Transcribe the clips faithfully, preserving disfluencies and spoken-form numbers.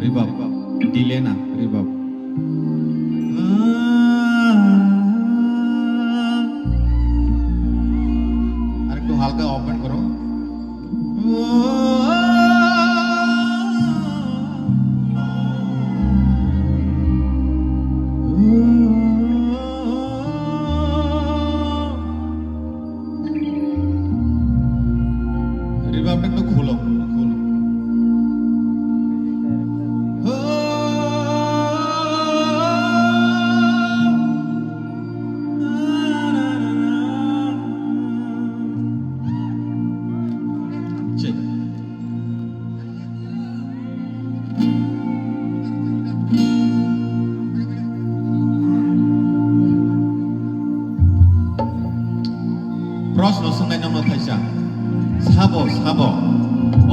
Reverb, delay na, reverb. আরেকটু হালকা open করো। Reverb টা একটু খোলো, খোলো। Check. Proshno swngnai nokno thaisa. Sabo, sabo.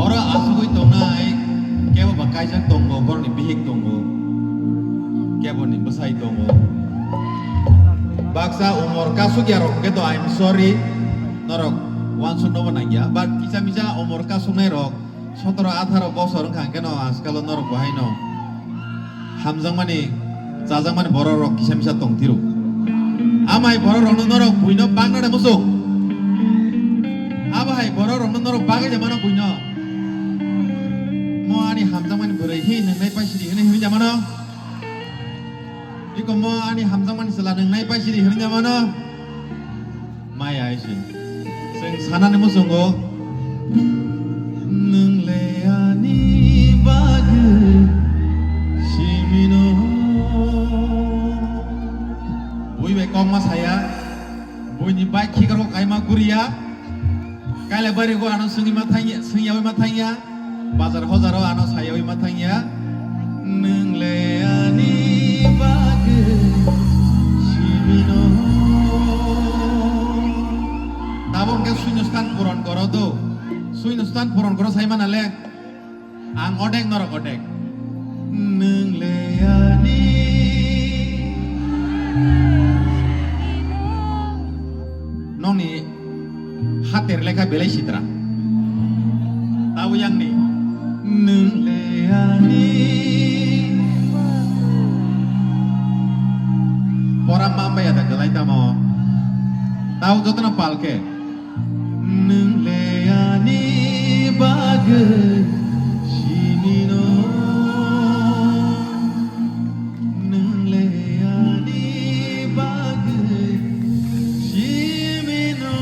Oro asugwi tongnai kebo ba kaijak tongo, borokni bihik tongo, keboni bwsai tongo. Baksa umor kasuk ya rok hwnkhe to, I am sorry. Norok wansuknobo nangya. But kisa misa umor kasuknai rok, sotoro atharo bosor wngkha hwnkhe no, ajkalo norok bo haino hamjakmani, chajakmani borok rok kisa misa tongthiro. Amai borok rokno norok buino bagna de musuk. Abo hai borok rokno norok bagwi de mano buino. Mo ani hamjakmani bwrwi hi nwngnai paisidi hwnwi hwnwi de mano. Iko mo ani hamjakmani chwla nwngnai paisidi hwnwi de mano. Maya hai se. Chwng sanani muchungo. Nwng le ani bagwi simino. Bui bai kokma saya. Buini bai khikrok kaima guriya. Kailabari go ano swngwi ma thangya, swngyawi ma thangya. Bazar hojaro ano sayawi ma thangya. Nwng le ani bagwi simino. Tabuk hwnkhe suino sthan puron koro do. Suino sthan puron koro sai mana le. Ang odek norok odek. Nwng le ani. Nokni hater lekha belai sitra. Tabo yangni. Nwng le ani. Pora mamba ya da galai tamo. Tabo jotono palke. Nwng le ani bagwi simino. Nwng le ani bagwi simino.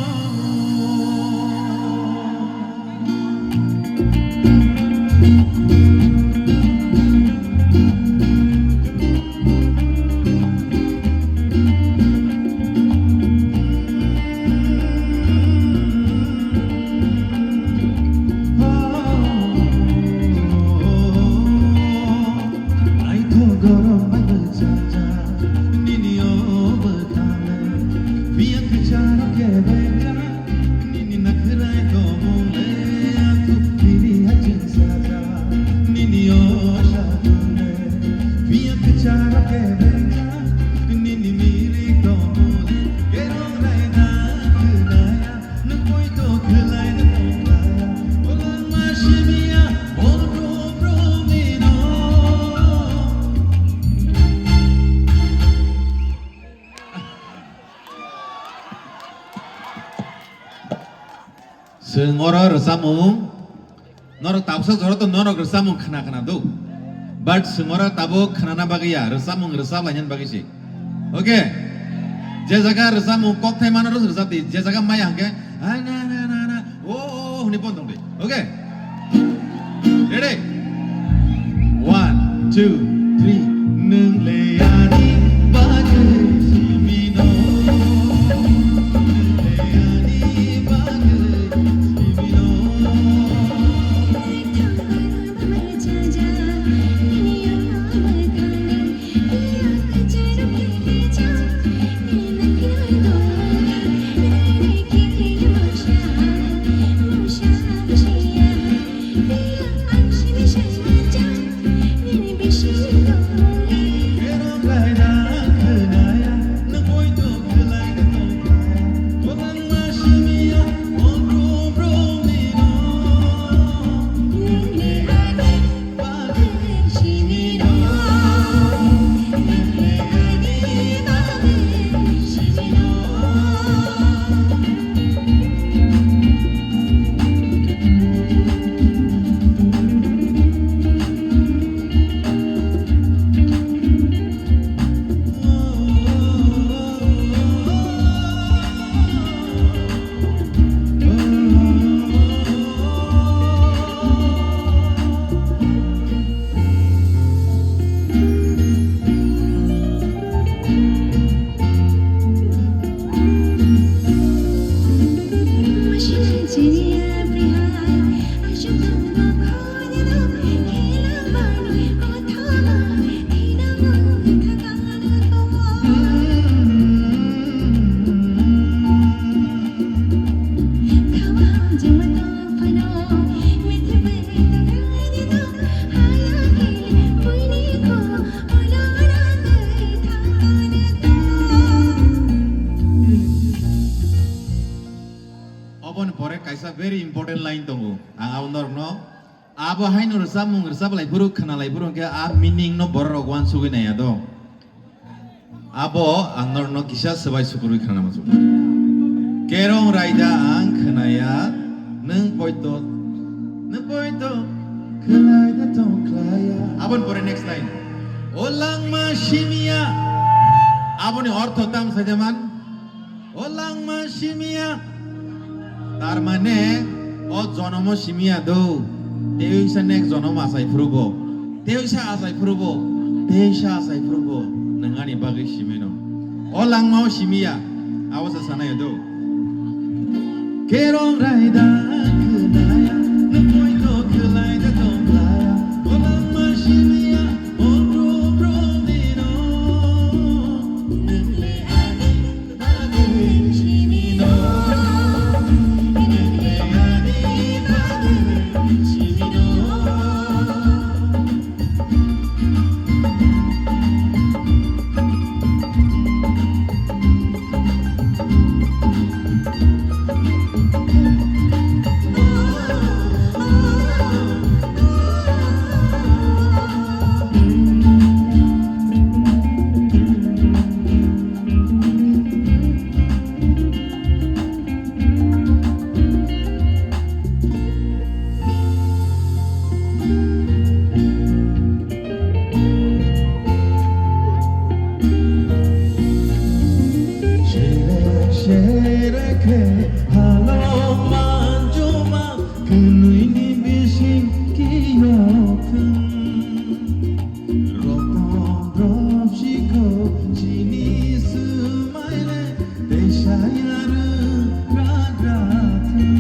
Nini o shatung le, phiya kwcharo kebengkha, nini mirik tongmung le, kerong raida khwnaya, nwng poito khwlaino tongkha, bolongma simiya, borok romino. Chwng oro rwchapmung, norok tabuksa jora to norok rwchapmung khna khna do. But chwng oro tabuk khnana bagwi ya, rwchapmung rwchap lainani bagwi se. Okay? Je jaga rwchapmung kokthai mano rw-, rwchap di, je jaga maya hwnkhe, "Ah, na, na, na, na, oh, oh, oh," hwnwi pon tong di. Okay? Ready? One, two, three. Nwng le ani bagwi simino. Nwng le ani bagwi simino. Line tongo. Ang abo norokno abo haino rwchapmung rwchaplai phuru khwnalai phuru hwnkhe a meaning no borok rok uansugwi naiya do. Abo ang norokno kisa swbai sukurwi khwnana muchungo. Kerong raida ang khwnaya, nwng poito, nwng poito khwlaida tongkhlaya. Aboni pore next line. O langma simiya. Aboni ortho tam saida man? O langma simiya. Tar mane, o jonomo simiya do. Teisa next jonom achai phuru bo. Teisa achai phuru bo. Teisa achai phuru bo. Nwng ani bagwi simino. O langma o simiya. Abo sa sanai do. Kerong raida khwnaya, nwng poito khwlaida tongkhlaya. O langma simiya, o bro bro dino. Nwng le ani Sere sere khe halok manjuma kwnwi ni bising kiyok thung. Rotom rop sikho chini swmai le teisa yarwng ragra thung.